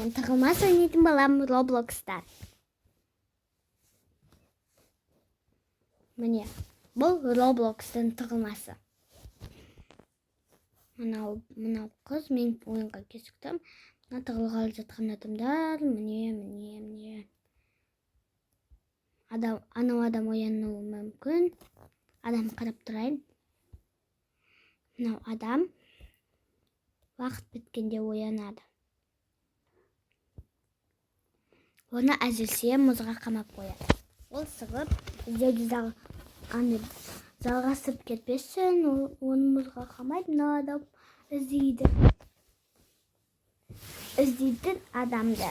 Мен тығылмас ойнайтын балам Роблокста. Міне, бұл Роблокстың тығылмасы. Мынау қыз, мен ойынға кешіктім. Мына тығылғалы жатқан адамдар, міне, міне, міне. Адам, анау адам оянуы мүмкін. Адам қарап тұрайын. Мынау адам уақыт біткенде оянады. Оны әзірше мұзға қамап қояды. Ол сығып, іздеуді жалғасып кетпесін, оны мұзға қамайды, мынау адам іздейді. Іздейтін адамды.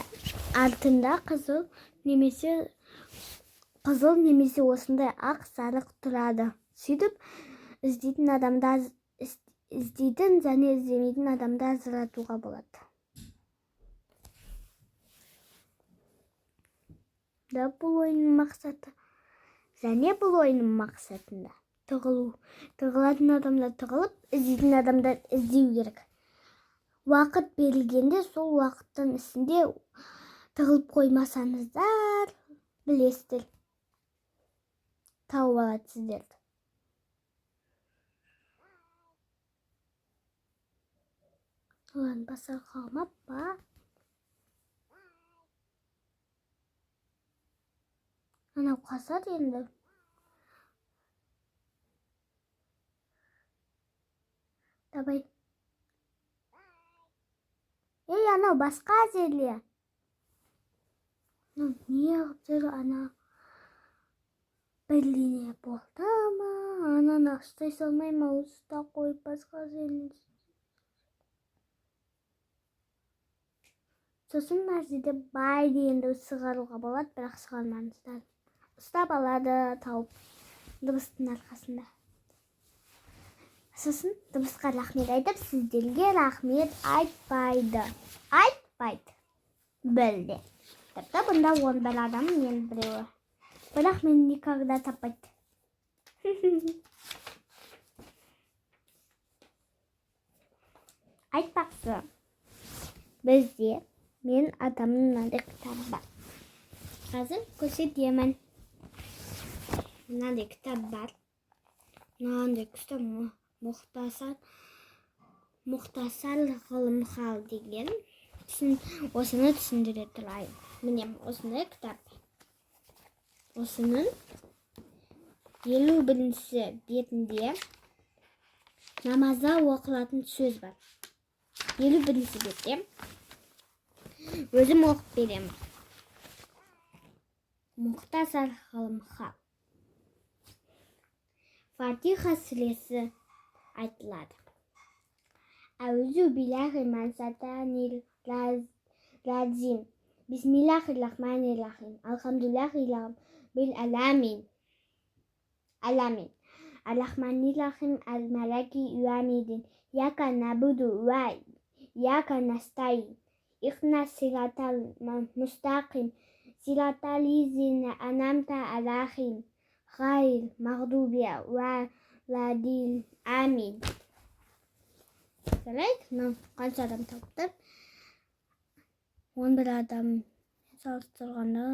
Артында қызыл немесе осындай ақ сарық тұрады. Сөйтіп іздейтін адамды іздейтін және іздемейтін адамды ажыратуға болады. Да, бұл ойынның мақсаты. Және бұл ойынның мақсатында тығылу. Тығылатын адамдар тығылып, іздейтін адамдар іздеу керек. Уақыт берілгенде сол уақыттың ішінде тығылып қоймасаңыздар, білесіздер. Тауып алады сіздерді. Олардың басы қалмап па? Анау қасады енді. Давай. Ей, анау басқа жерде. Мынау неғып жүр ана? Бірдеңе болды ма? Ананы ұстай салмай ма? Ұстап қойып басқа жерін. Сосын мына жерде бай дегенді шығаруға болады, бірақ шығармаңыздар. Ұстап алады тауып дыбыстың арқасында. Сосын дыбысқа рахмет айтып, сіздерге рахмет айтпайды. Айтпайды. Білді. Тіпті бұнда 11 адам, мен біреуі. Бірақ мені никогда таппайды. Айтпақшы, бізде мен атамның мынандай кітабы бар. Қазір көрсетемін. Мынандай кітап бар. Мынандай күшті Мұхтасар ғылымхал деген. Осыны түсіндіре тұрайын. Міне, осындай кітап. Осының 51-ші бетінде намазда оқылатын сөз бар. 51-ші бетте өзім оқып беремін. Мұхтасар ғылымхал. Фатиха сүресі айтылады. Әузу биллахи ман раджим. Бисмиллахи рахмани рахим. Алхамдулиллахи раббил аламин. Аламин. Ар-Рахмани рахим. Аль-Малаки юамидин. Яка набуду ва яка настаин. Ихна сиратал мустақим. Сиратал лизина анамта алахим. Ғайр мағдуби уаладин. Амин. Жарайды, мынау қанша адам тауыпты? 11 адам салыстырғанда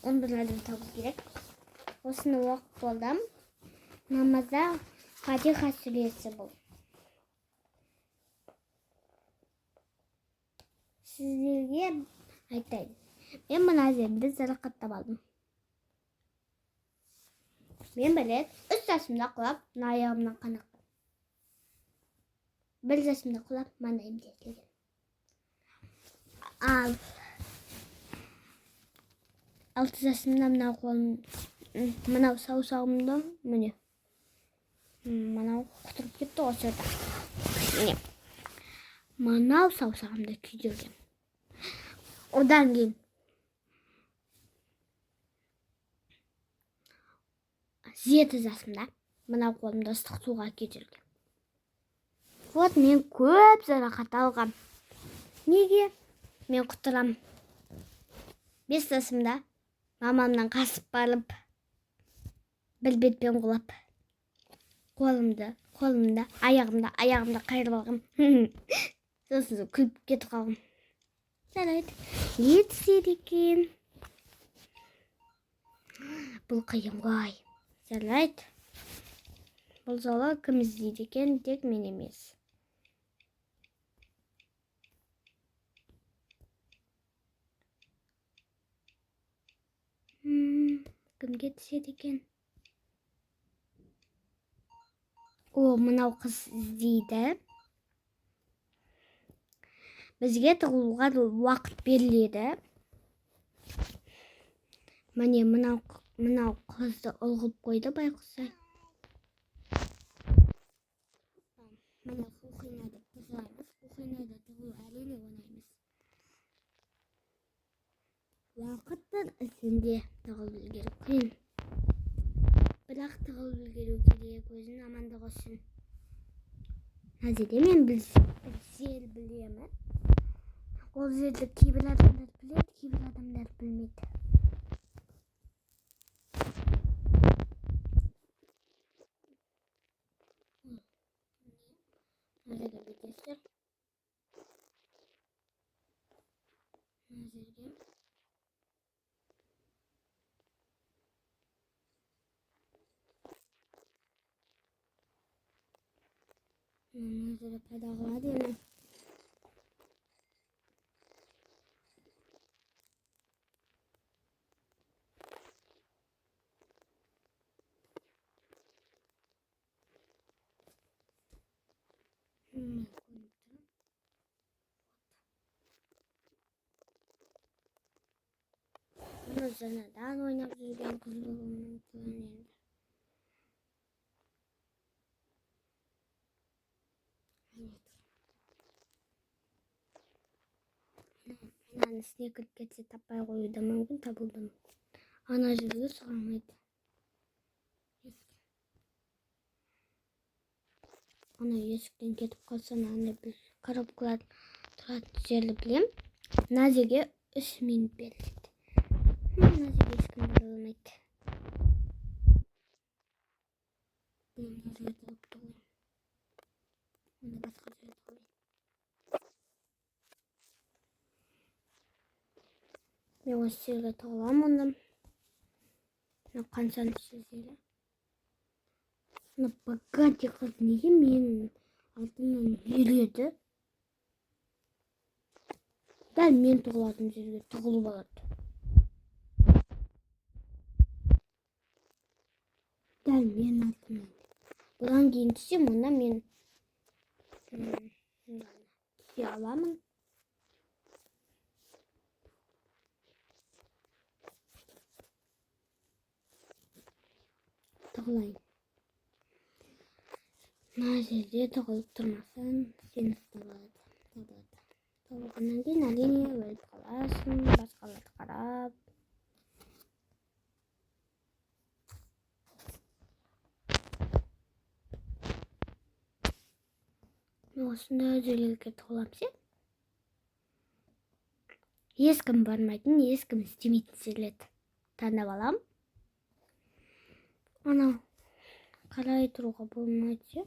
11 адам табу керек. Осыны оқып болдым. Намазда Фатиха сүресі бұл. Сіздерге айтайын. Мен мына жерді жарақаттап алдым. Мен бір рет 3 жасымда құлап, мына аяғымнан қан ақты. 1 жасымда құлап, маңдайым тесілген. Ал 6 жасымда мынау қолым, мынау саусағымды, міне, мынау құтырып кетті осы жерде. Міне, мынау саусағымды күйдірген. Одан кейін 7 жасымда мынау қолымды ыстық суға күйдірген. Вот мен көп жарақат алғам. Неге? Мен құтырам. 5 жасымда мамамнан қасып барып, бір бетпен құлап, қолымды, аяғымды қайырып алғам. Сосын күліп кетіп қалғам. Жарайды. Не түседі екен? Бұл қиын ғой. Жарайды. Бұл жолы кім іздейді екен, тек мен емес. Кімге түседі екен? О, мынау қыз іздейді. Бізге тығылуға уақыт беріледі. Міне, мынау қызды ылғып қойды байқұс-ай. Міне, кухняда тығыламыз. Кухняда тығылу әрине оңай емес. Уақыттың ішінде тығылып үлгеру қиын. Бірақ тығылып үлгеру керек өзінің амандығы үшін. Мына жерде мен бір жер білемін. Ол жерді кейбір адамдар біледі, кейбір адамдар білмейді. Мына жерге бүйтесіздер. Мына жерге. Мына жерде пайда қылады енді. Мен көрініп тұрмын. Мұны жаңадан ойнап жүрген қыз болуы мүмкін енді. Ананың ішіне кіріп кетсе таппай қоюы да мүмкін, табуы да мүмкін. Ана жерге шыға алмайды. Ана есіктен кетіп қалса, ана бір коробкалар тұратын жерді білем. Мына жерге 3 минут беріледі. Мына жерге ешкім бара алмайды. Мына жерге тығылып тұр. Онда басқа жерге тығылайын. Мен осы жерге тығыламын онда. Мына қаншаншы жері? Мына богатый қыз неге менің артымнан ереді? Дәл мен тығылатын жерге тығылып алады. Дәл менің артымнан. Бұдан кейін түссем, онда мен түсе аламын. Тығылайын. Мына жерде тығылып тұрмасаң, сені ұстап алады, табады. Табылғаннан кейін әрине өліп қаласың, басқаларды қарап. Мен осындай жерлерге тығыламын ше. Ешкім бармайтын, ешкім істемейтін жерлерді таңдап аламын. Анау қарай тұруға болмайды ше.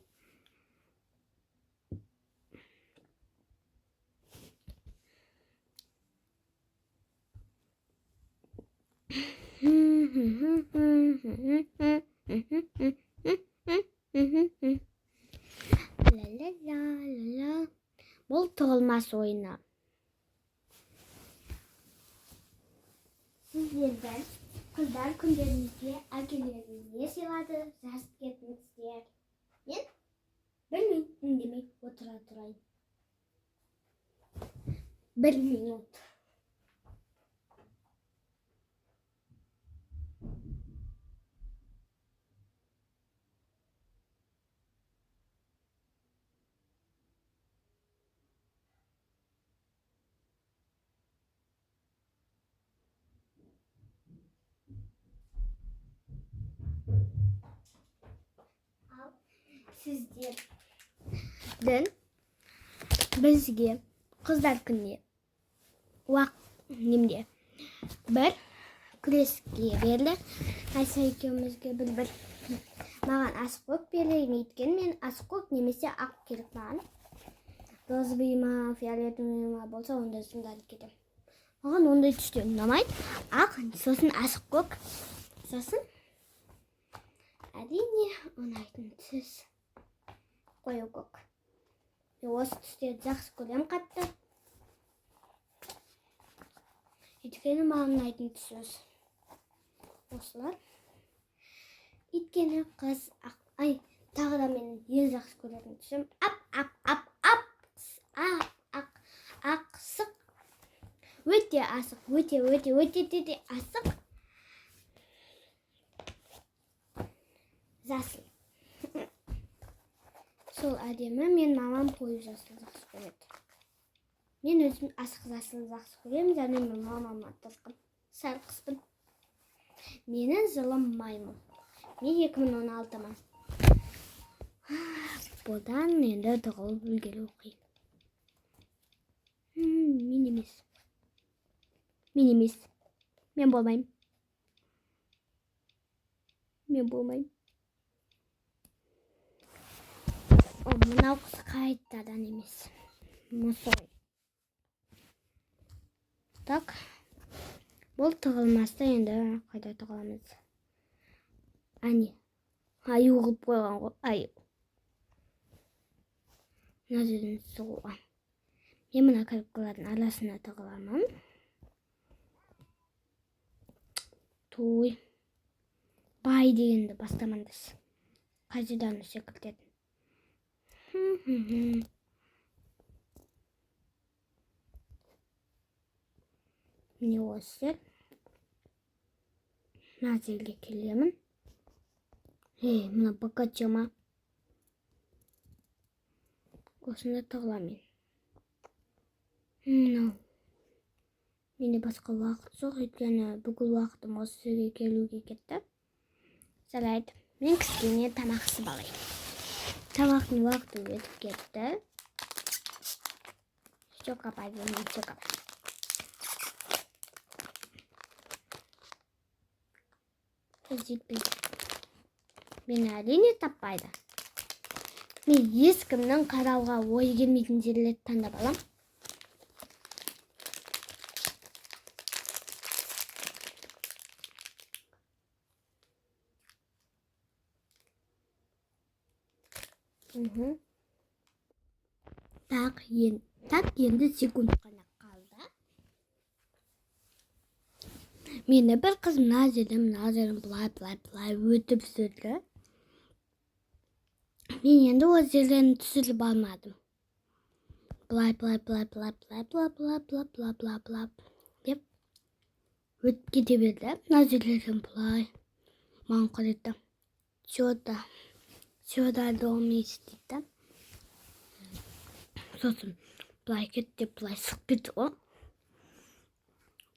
Ла-ла-ла-ла-ла. Бұл тығылмас ойыны. Сіздердің қыздар күндеріңізге әкелеріңіз не сыйлады, жазып кетіңіздер. Мен білмеймін, үндемей отыра тұрайын. 1 минут. Сіздердің бізге қыздар күніне немде бір күреске берді. Айша екеумізге бір-бір. Маған асық көк берді, өйткені мен асық көк немесе ақ керек маған. Розовый ма, фиолетовый ма болса, онда зымдап кетемін. Маған ондай түстер ұнамайды. Ақ, сосын ашық көк. Сосын әрине ұнайтын түс қою көк. Мен осы түстерді жақсы көремін қатты. Өйткені маған ұнайтын түс осы. Осылар. Өйткені қыз ақ, ай, тағы да менің ең жақсы көретін түсім ап ап ап ап ақ ақ ақсық, өте асық, өте өте өте өте асық жасыл. Сол әдемі. Мен мамам қою жасыл жақсы көреді. Мен өзім асық жасыл жақсы көремін және мен мамама тасқын сары қызбын. Менің жылым маймыл. Мен 2016-мын. Бұдан енді тығылып үлгеру қиын. Мен емес. Мен емес. Мен болмаймын. Мен болмаймын. О, мынау қыз қайтадан емес. Мұсой. Так. Бұл тығылмаста енді қайда тығыламыз? Әне. Аю қылып қойған ғой. Аю. Мына жерден шығуға. Мен мына коробкалардың арасына тығыламын. Той. Бай дегенді бастамаңдаршы. Қай жерден секіртетін? Міне осы жер. Мына жерге келемін. Ей, мына богаче ма? Осында тығыламын. Мынау. Менде басқа уақыт жоқ, өйткені бүкіл уақытым осы жерге келуге кетті. Жарайды, мен кішкене тамақ ішіп алайын. Тамақтың уақыты өтіп кетті. Чокопай, мен чокопай. Жетпейді. Мені әрине таппайды. Мен ешкімнің қарауға ойы келмейтін жерлерді таңдап алам. Так, так енді секунд қана қалды. Мені бір қыз мына жерден мына жерден былай былай былай өтіп жүрді. Мен енді ол жерден түсіріп алмадым. Былай былай былай былай былай былай былай былай былай былай былай деп өтіп кете берді. Мына жерлерден былай маған қарайды. Чё-то, чё-то домис дейді. Сосын былай кет деп былай шығып кетті ғой.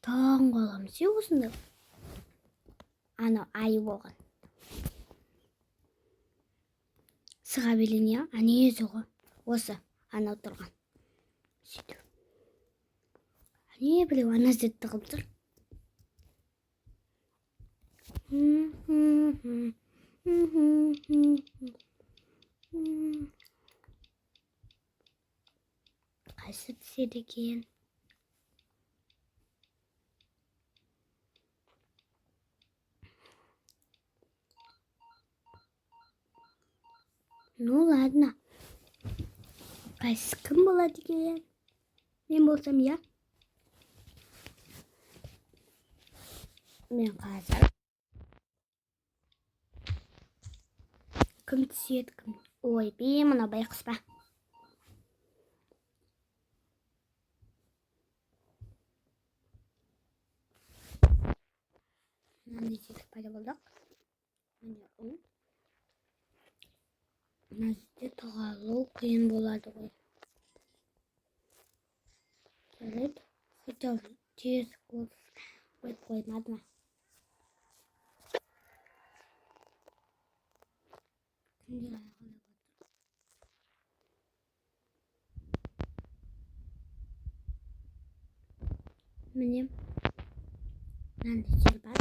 Таң қаламын ше осында. Анау айы болған. Шыға берейін, иә? Әне өзі ғой. Осы, анау тұрған. Сөйтіп. Әне біреу ана жерде тығылып тұр. Қайсы түседі екен? Ну ладно. Қайсысы кім болады екен? Мен болсам, иә? Мен қазір. Кім түседі, кім? Ой, бе, мынау байқұс па? Мынандай тесік пайда болды. Міне ұн. Мына жерде тығылу қиын болады ғой. Жарайды. Хотя бы тез қойып қоймады ма? Кімдер айқайлап отыр? Міне мынандай жер бар.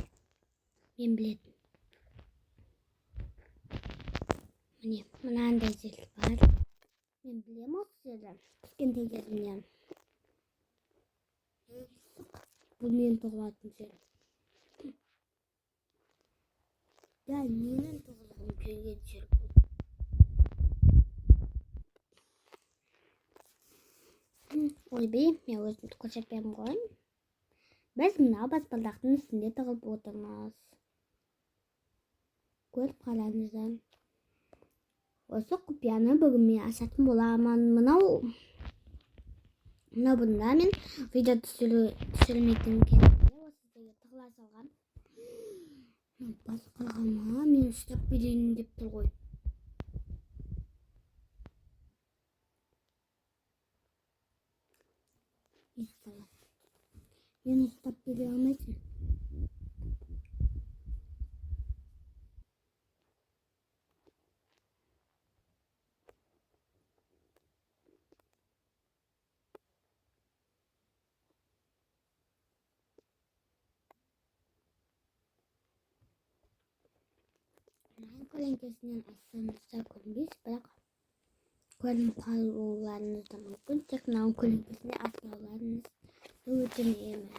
Мен білетін. Міне мынандай жер бар. Мен білемін осы жерді. Кішкентай кезімнен. Бұл менің тығылатын жерім. Дәл менің тығылғым келген жер бұл. Ойбай, мен өзімді көрсетпеймін ғой. Біз мынау баспалдақтың үстінде тығылып отырмыз. Көріп қараңыздар. Осы құпияны бүгін мен ашатын боламын. Мынау бұнда мен видео түсірмейтін кезімде осы жерге тығыла салған. Басқаға ма, мен ұстап берейін деп тұр ғой. Мені ұстап бере алмайсың. Мынаның көлеңкесінен ассаңыздар көрінбейсіз, бірақ көрініп қалуларыңыз да мүмкін. Тек мынаның көлеңкесіне аспауларыңызды өтінемін.